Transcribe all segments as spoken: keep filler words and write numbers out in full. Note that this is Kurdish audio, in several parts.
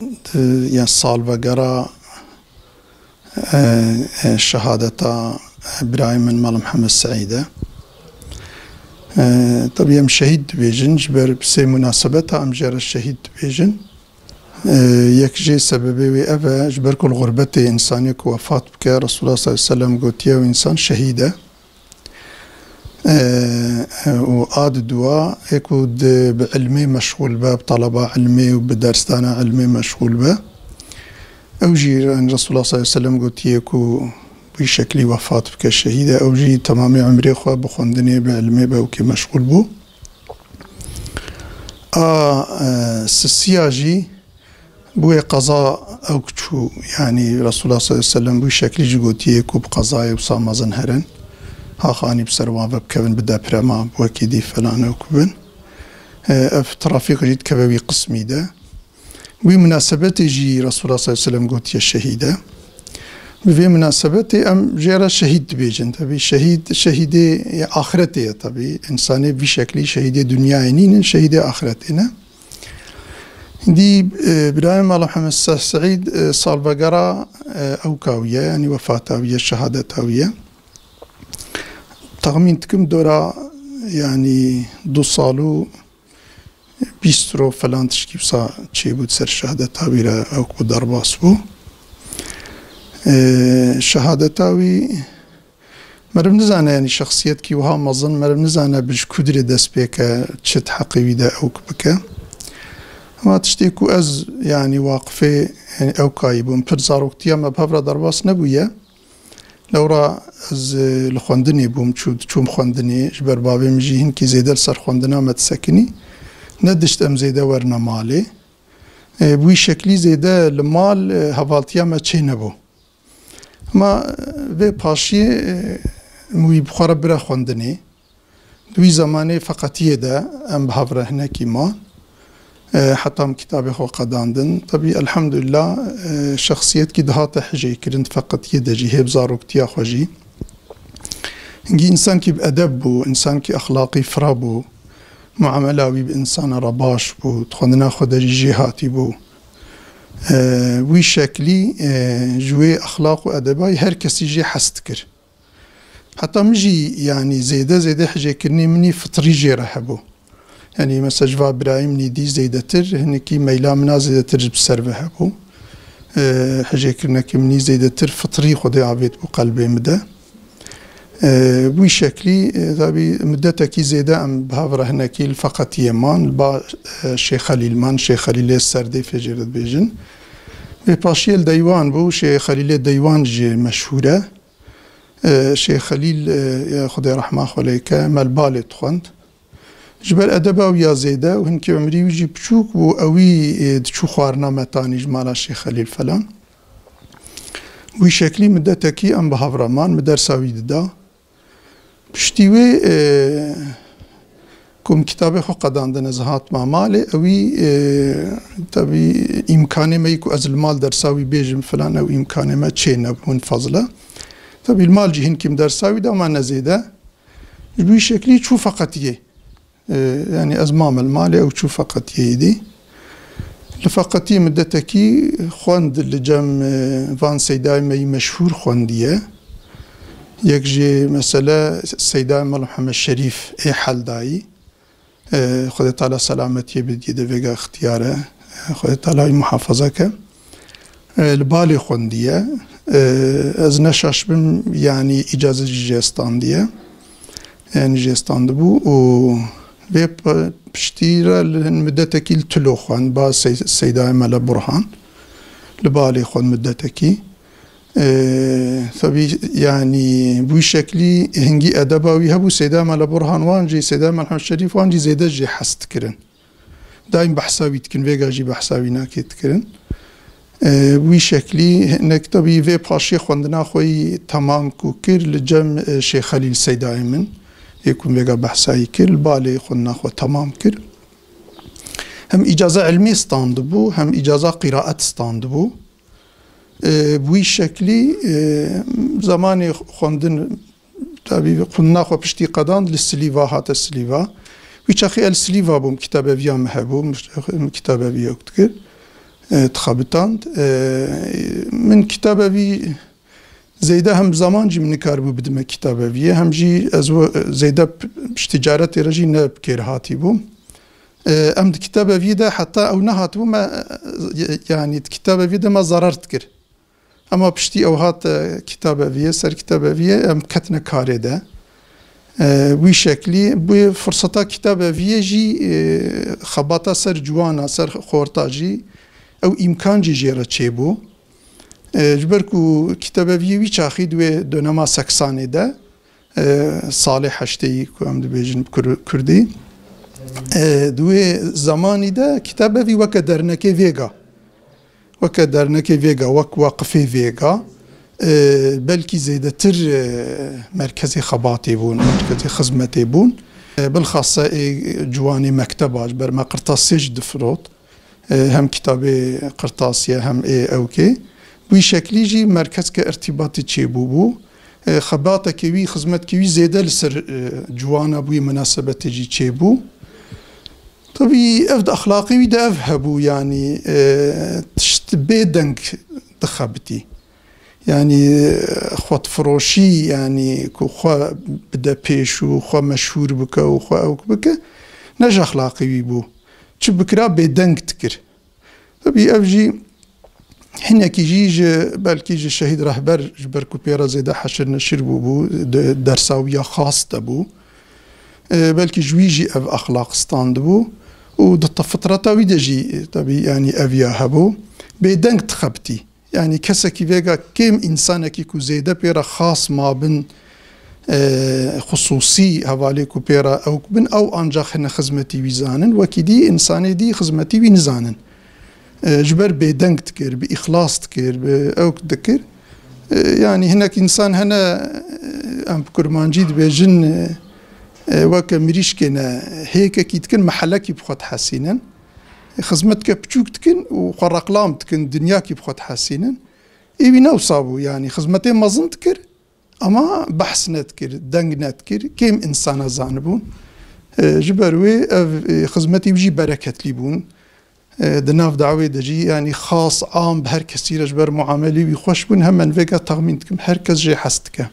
Di, ya salvegera, e, e, şehadeta, e, birayê min Mala Mihemed Seîd e. E, tabî em şehîd dibêjin, ji ber sê munasebeta em jê re şehîd dibêjin. E, yek jê sebebê wê ev e, ji ber ku li xurbetê însanê ku wefat bike, Resulullah sallallahu aleyhi ve sellem gotiye, ew însan şehîd e. E, e, û a diduwa, ê ku di, bi ilmê meşxûl be, bi taleba ilmê û bi dersdana ilmê meşxûl be. Ew jî, yani, Resulullah sallallahu aleyhi ve sellem gotiye ku bi şeklî wefat bike, şehîd e. Ew jî temamê umrê xwe bi xwendinê, bi ilmê, bi ewkê meşxûl bû. A, e, sisiya jî bûye qeza ewk çû. Yani, Resulullah sallallahu aleyhi ve sellem bi şeklî jî gotiye ku bi qezayê wisa mezin herin. Haxanî bi ser wan ve bikevin, bi deprema, bi wekî dî falan ewk bin. E, ev trafîk jî dikeve wî qismî de. Wî munasebetê jî Resulullah sallallahu aleyhi ve sellem gotiye şehîd e. Bi vê munasebetê em jê re şehîd dibêjin. Tabî şehîd, şehîdê axretê ye tabî. Însanê vî şeklî şehîdê dinyayê nînin, şehîdê axretê ne. Dî, e, birayê Mala Mihemed Se-, Seîd, e, salvegera, e, ewka wî ye, yanî wefata wî ye, şehadeta wî ye. Texmîn dikim dora, yanî du sal û bîst roj falan tişkî wisa çêbû ser şehadeta wî re, ew ku derbas bû. Ee, şehadeta wî meriv nizane, yanî şexsiyet kî wiha mezin, meriv nizane bi ji ku dirê dest pê ke, çi di heqê wî de ewk bike. Ama tiştê ku ez, yanî waqifê, yanî ewkayî bûm, pir zaroktiya me bi hev re derbas nebûye. Lewra ez, e, li xwendinê bûm, çû-, diçûm xwendinê, ji ber bavê min jî hinkî zêde li ser xwendina me disekinî. Nedişt em zêde werine malê. E, bi wî şeklî zêde li mal, e, hevaltiya me çê nebû. Ama, e, vê paşiyê, e, min wî bi xwe re bire xwendinê. Di wî zemanê feqetiyê de em bi hev re hinekî man. E, heta em kitabê xwe qedandin. Tebî, elhamdulillah, e, şexsiyetkî dihate hijêkirin, di feqetiyê de jî hê bi zaroktiya xwe jî. Hingî însankî bi edeb bû, însankî exlaqî fira bû, muamela wî bi însana re baş bû, di xwendina xwe de jî jêhatî bû. E, wî şeklî, e, ji wê exlaq û edeba wî her kesî jê hez dikir. Heta min jî, yanî, zêde zêde hijêkirinê min î fitrî jê re hebû. Yanî, mesela, ji va birayê min î dî zêdetir, hinekî meyla min a zêdetir ji bi ser ve hebû. Ee, hijêkirinekî min î zêdetir fitrî Xwedê avêt bû qelbê min de. Ee, bi wî şeklî, e, tabî, midetekî zêde em bi hev re hinekî li feqetiyê man, li ba, e, Şêx Xelîl man, Şêx Xelîlê Serdê fêjê re dibêjin. Vê paşiyê li Deywan bû, Şêx Xelîlê Deywan jî meşhûr e. E, Şêx Xelîl, e, ya Xwedê rehma xwe lê ke, me li balê dixwend. Ji ber edeba wî ya zêde û hinkî umrî wî jî biçûk bû, ewî, e, diçû xwarina metanî ji mala Şêx Xelîl falan. Wî şeklî midetekî em bi hev re man, min dersa wî dida. Piştî wê, e, ku min kitabê xwe qedandin, ez hatma malê, ewî, e, tebî îmkanê me yî ku ez li mal dersa wî bêjim filan, ew îmkanê me çê nebûn fazla. Tebî li mal jî hinkî min dersa wî da, ma ne zêde. Ji bo wî şeklî çû feqetiyê. E, yanî ez mame li malê, ew çû feqetiyê êdî. Li feqetiyê midetekî xwend li cem, e, van seydayê me yî meşhûr xwendiye. Yek jê mesele Seydayê Mela Mihemed Şerîf ê Heldayî. E, Xwedê Teala selametiyê bidî de vêga ixtiyar e. E, Xwedê Teala wî muhafaza ke. E, li balê xwendiye. E, ez ne şaş bim, yanî îcaze jî jê standiye. Yanî jê standibû û vê p-, piştî re li hin midetekî li Tilo xwend, ba Sey-, Seydayê Mele Burhan. Li balê xwend midetekî. E, tebî, yanî, bi wî şeklî hingî edeba wî hebû, Seyda Mele Burhan wan jî, Seyda Mele Mihemed Şerîf wan jî zêde jê hez dikirin. Daîm behsa wî dikin, vêga jî behsa wî nake dikirin. E, bi wî şeklî, hinek tebî vê paşê xwendina xwe yî temam ku kir, li cem, e, Şêx Xelîl Seydayê min, yê ku vêga behsa yî kir, li balê xwendina xwe temam kir. Hem îcaza ilmî standibû, hem îcaza qîraet standibû. E, bi wî şeklî, e, zemanê xwendin, tabî xwendina xwe piştî qedand li Silîva, hate Silîva. Wî çaxî el Silîva bûm, kitabeviya min hebû, min kitabeviya dikir. e, dixebitand. E, min kitaba vî zêde hem zaman jî min nikaribû bidime kitaba vî ye, hem jî ez we-, zêde p-, piştî caretê re jî ne bi kêr hatî bû. E, em di kitaba vî de heta ew nehatibû me, e, yanî di kitaba vî de me zarar dikir. Ema piştî ew hat, e, kitaba vî ye, ser kitaba vî ye, em ketine karê de. E, wî şeklî, bi firseta kitaba vî ye jî, e, xebata ser ciwana, ser xorta jî ew îmkan jî jê re çêbû. E, ji ber ku kitaba vî ye wî çaxî di wê dönema seksanê de, e, salê heşteyî ku em dibêjin bi kur-, kurdî, e, di wê zemanî de kitaba vî weke dernekê Vêga, weke dernekê Vêga, wek weqifê Vêga, e, belkî zêdetir, e, merkezê xebatê bûn, merkezê xizmetê bûn. E, bilxasa ê ciwanê mekteba, ji ber me qirtasê jî difirot. E, hem kitabê qirtasiye hem ê ewkê. Wî şeklî jî merkezke irtîbatê çêbûbû. E, xebatekê wî, xizmetkê wî zêde li ser, e, ciwana bûyî minasebetê jî çêbû. Tabî ev di exlaqê wî de ev hebû, yanî, e, tişt bê deng dixebitî. Yanî, e, xwedfiroşî, yanî ku xwe bide pêş û xwe meşhûr bike û xwe ewk bike, ne ji exlaqê wî bû. Çi bikira bêdeng dikir. Tabî ev jî hinekî jî ji, belkî ji Şehîd Rehber, ji ber ku pê re zêde heşir neşir bûbû, di dersa wî ya xas de bû. E, belkî ji wî jî ev exlaq standibû û di te-, fitreta wî de jî, e, tabî, yanî ev ya hebû. Bêdeng dixebitî. Yanî kesekî Vêga kêm, însanekî ku zêde pê re xas mabin, e, xusûsî hevalê ku pê re ewk bin, ew ancaq hene xizmetî wî zanin, wekî dî, însanê dî xizmetî wî nizanin. E, ji ber bêdeng dikir, bi îxlas dikir, bi ewk dikir. E, yanî hinek însan hene, e, em bi kurmancî dibêjin, e, e, weke mirîşkê ne, hêkekî dikin, mehelekî bi xwe dihesînin. Xizmetke piçûk dikin û xwe reqlam dikin, dinyakî bi xwe dihesînin. Ê wî ne wisa bû, yanî xizmetê mezin dikir, ama behs nedikir, deng nedikir, kêm însana zanibûn. E, ji ber wê ev, e, xizmetî wî jî bereketlî bûn. E, di nav dawê de jî, yanî xas, am, bi her kesî re ji ber muamelî wî xweş bûn, hemen vêga texmîn dikim, her kes jê hez dike.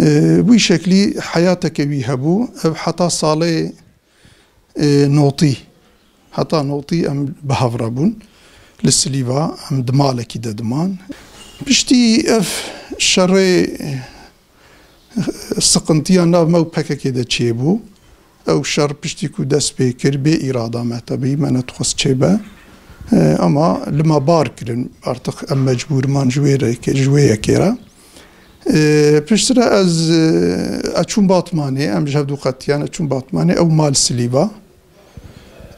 E, wî şeklî heyateke wî hebû. Ev heta salê, e, notî, heta notî em bi hev re bûn. Li Silîva em di malekî de diman. Piştî ev şerê, e, siqintiya nav me û P K K de çêbû. Ew şer piştî ku dest pê kir, bê îrada me tebî, me nedixwest çêbe. E, ama li me bar kirin, artık em mecbûr man ji wê rêkê, ji wê yekê re. E, piştre ez, e, ez çûm Batmanê, em ji hevdû qetiyan, ez çûm Batmanê, ew mal Silîva.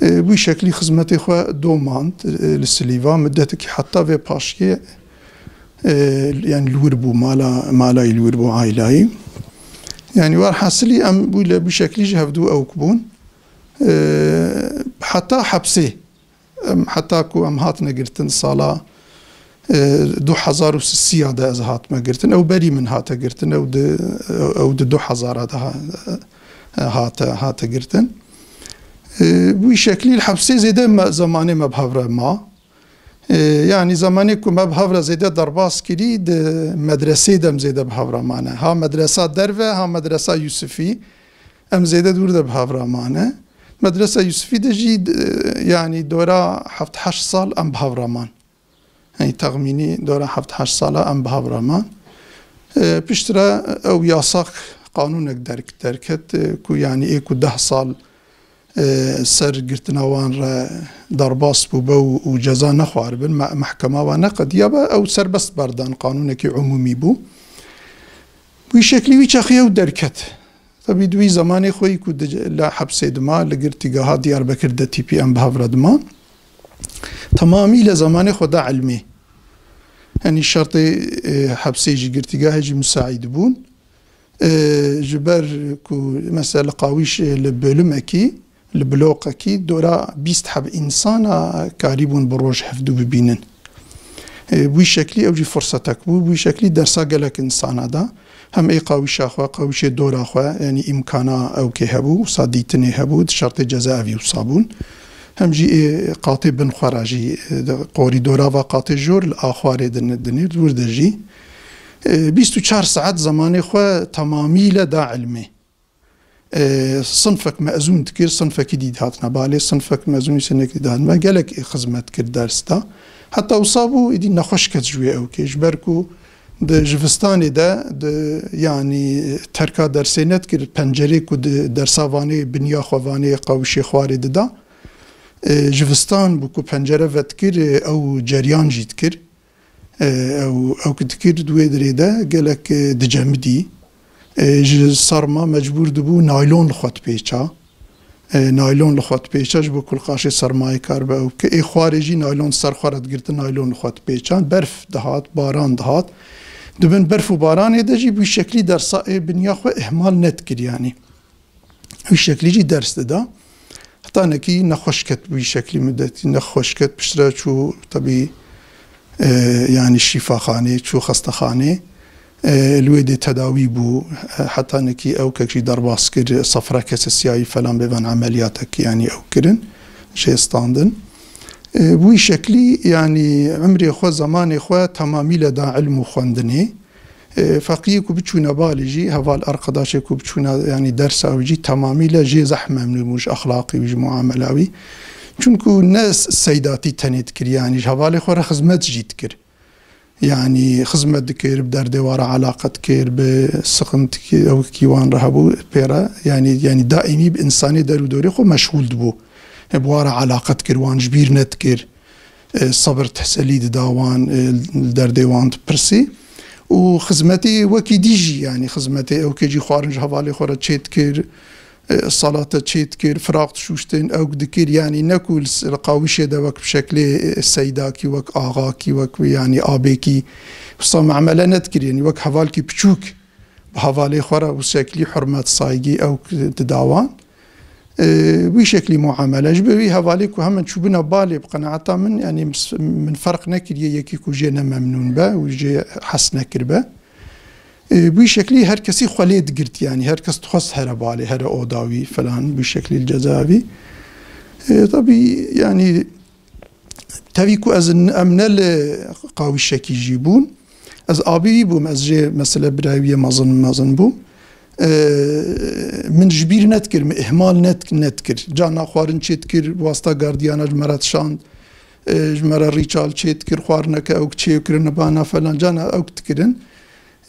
E, wî şeklî xizmetê xwe domand, e, li Silîva, midetekî heta vê paşkê, e, yanî li wir bû, mala, malayî li wir bû, ailayî. Yanî werhasilî em bû le bi şeklî ji hevdû ewk bûn. E, heta hepsê. Em, heta ku em hatine girtin sala, e, du hezar û sisiya de ez hatime girtin. Ew berî min hate girtin. Ew di, ew di du hezara de ha-, e, hate, hate girtin. E, wî şeklî li hepsê zêde me, zemanê me bi hev re ma. E, yanî zemanê ku me bi hev re zêde derbas kirî, di medresê de em zêde bi hev re mane. Ha medresa derve, ha medresa Yusifî. Em zêde dûr de bi hev re mane. Medresa Yusifî de jî, e, yanî dora heft heşt sal em bi hev re man. Yanî texmînî dora heft heşt sala em bi hev re man. E, piştre ew yasak qanûnek derk-, derket, e, ku yanî ê ku deh sal, e, ser girtina wan re derbas bûbe û, û ceza nexwaribin, me-, mehkema wan neqediyabe, ew serbest berdan, qanûnekî umûmî bû. Wî şeklî wî çaxî ew derket. Tabî di wî zemanê xwe yî ku di, li hepsê dima, li girtîgeha Diyarbekir de tîpî em bi hev re diman. Temamî li zemanê xwe da ilmê. Yanî şertê, e, hepsê jî, girtîgehê jî misaîd bûn. E, ji ber ku mesela li Qawîş, e, li bölümekî, li bloqekî dora bîst heb însana karîbûn bi roj hevdû bibînin. E, bi wî şeklî ew jî firsetek bû, bi wî şeklî dersa gelek însana da. Hem ê qawîşa xwe, qawîşê dora xwe, yanî îmkana ewkê hebû, wisa dîtinê hebû, di şertê cezaevî wisa bûn. Hem jî ê qatê bin xwe re jî, e, di qorîdora va qatê jor li axwarê din-, dinê, li wir de jî, e, bîst û çar saet zemanê xwe temamîle da ilmê. E, sinfek mezûn dikir, sinfekî dî dihatina balê, sinfek mezûnî, sinekî dihatina. Gelek xizmet kir ders da. Heta wisa bû, îdî nexweş ket ji wê ewkê. Ji ber ku di jivistanê de, di, yanî terka dersê nedikir, pencerê ku di dersa vanê, binya xwe vanê, qawişê xwarê dida. E, jivistan bû ku pencere vedikir, e, ew ceryan jî dikir. E, ew, ew ku dikir di wê dirê de gelek, e, dicemidî. E, ji serma mecbûr dibû naylon li xwe dipêça. E, naylon li xwe dipêça ji bo ku li qaşê sermayê kar be ew bike. Ê xwarê jî naylon ser xwe re digirtin, naylon li xwe dipêçan. Berf dihat, baran dihat. Di bin berf û baranê de jî bi wî şeklî dersa ê binya xwe ihmal nedikir yanî. Wî şeklî jî ders dida. Heta nekî nexweş ket, wî şeklî mudetî nexweş ket. Piştre çû tebî, e, yanî şîfaxanê, çû xestexanê. E, li wê dê tedawî bû. E, heta nekî ew kek jî derbas kir, sefre kesesiyayî falan bêvan emeliyatek yanî ew kirin, jê standin. E, bi wî şeklî yanî emrê xwe, zemanê xwe temamîle da ilm û xwendinê. E, feqiyê ku biçûne balê jî, heval arkadaşê ku biçûne, yanî dersa wî jî temamîle jê zehf memnûn bû ji exlaqî wî, ji muamela wî. Çunku ne s-, seydatî tenê dikir, yanî ji hevalê xwe re xizmet jî dikir. Yanî xizmet dikir, bi derdê wan re eleqe dikir, bi siqintikî ewkî wan re hebû pê re, yanî, yanî daîmî bi însanê der û dorê xwe meşxûl dibû. E, bi wan re eleqe dikir, wan ji bîr nedikir. E, sebir teselî dida wan, e, li derdê wan dipirsî. Û xizmetê wekî dî jî, yanî xizmetê ewkê jî xwarin ji hevalê xwe re çê dikir, e, salate çê dikir, firaq dişûştin, ewk dikir, yanî ne ku li s-, li qawişê de wek bi şeklê, e, seydakî, wek axakî, wek, yanî abêkî, wisa muamele nedikir, yanî wek hevalkî piçûk bi hevalê xwe re wî şeklî hurmet, saygî ewk dida wan. E, wî şeklî muamele. Ji bo wî hevalê ku hemin çûbûna balê bi qenaeta min, yanî min, min ferq nekiriye yekî ku jê ne memnûn be û jê hez nekiribe. E, bi wî şeklî her kesî xwe lê digirt, yanî her kes dixwest here balê, here oda wî falan, bi wî şeklî li ceza wî. E, tabî, yanî tevî ku ez n-, em ne li qawîşekî jî bûn, ez abî wî bûm, ez jê mesele birayê wî yê mezin, mezin bûm. E, min ji bîr nedikir, min ihmal net-, nedikir. Carna xwarin çê dikir, wasta gardiyana ji me re dişand, e, ji me re rîçal çê dikir, xwarineke ewk çê kirin, bana falan, carna ewk dikirin.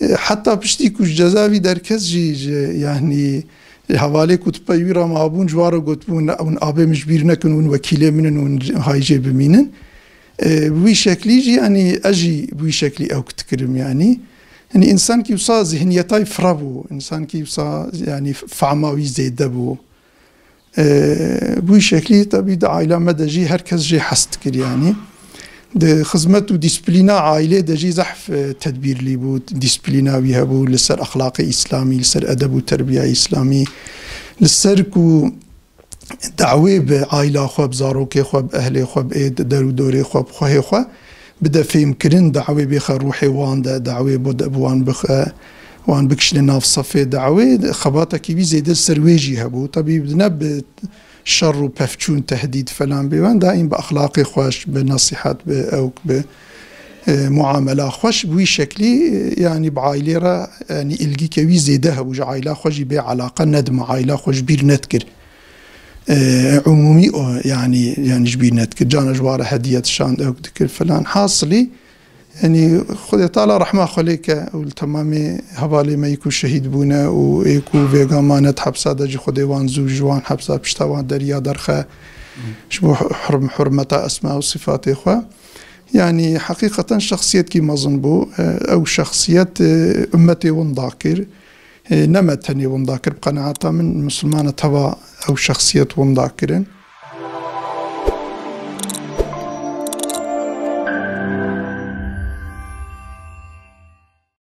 E, heta piştî ku ji ceza wî derket jî, ji, yanî, ji hevalê ku di pey wî re mabûn, ji wan re gotibûn, hûn abê min ji bîr nekin, hûn wekîlê min in, hûn hay jê bimînin. E, bi wî şeklî jî, yanî, ez jî bi wî şeklî ewk dikirim, yanî. Yanî, însankî wisa zihniyetay fira bû, însankî wisa, yanî, fehma wî zêde bû. E, bi wî şeklî, tebî di aîla me de jî her kes jê hez dikir, yanî. Di xizmet û dîsplîna aîlê de jî zehf, e, tedbîrlî bû, dîsplîna wî hebû li ser exlaqê îslamî, li ser edeb û terbiya îslamî, li ser ku dawê bi aîla xwe, bi zarokê xwe, bi ehlê xwe, bi ê der û dorê xwe, bi xwehê xwe bide fêhmkirin, dawê bêxe ruhê wan de, dawê bo de, bi wan bixe, wan bikişine nav sefê dawê, xebatekî wî zêde li ser wê jî hebû. Tebî ne bi şer û pevçûn, tehdîd falan bê wan, daîm bi exlaqê xweş, bi nesîhet, bi ewk, bi, e, muamela xweş, bi wî şeklî, e, yanî bi aîlê re, yanî îlgîke wî zêde hebû, ji aîla xwe jî bê eleqe nedime, aîla xwe ji bîr nedikir. E, umûmî o, yanî, yanî ji bîr nedikir. Carna ji wan re hediye dişand, ewk dikir falan. Hasilî, Yanî Xwedê Teala rehma xwe lê ke û li temamê hevalê me yê ku şehîd bûne û ê ku vêga mane di hepsa de jî Xwedê wan zû ji wan hepsa pişta wan deriya derxe ji bo hurm-, hurmeta esma û sifatê xwe. Yanî heqîqeten şexsiyetkî mezin bû. Ew şexsiyet, e, ummetê winda kir. E, ne me tenê winda kir, bi qenaeta min misilmana teva ew şexsiyet winda kirin.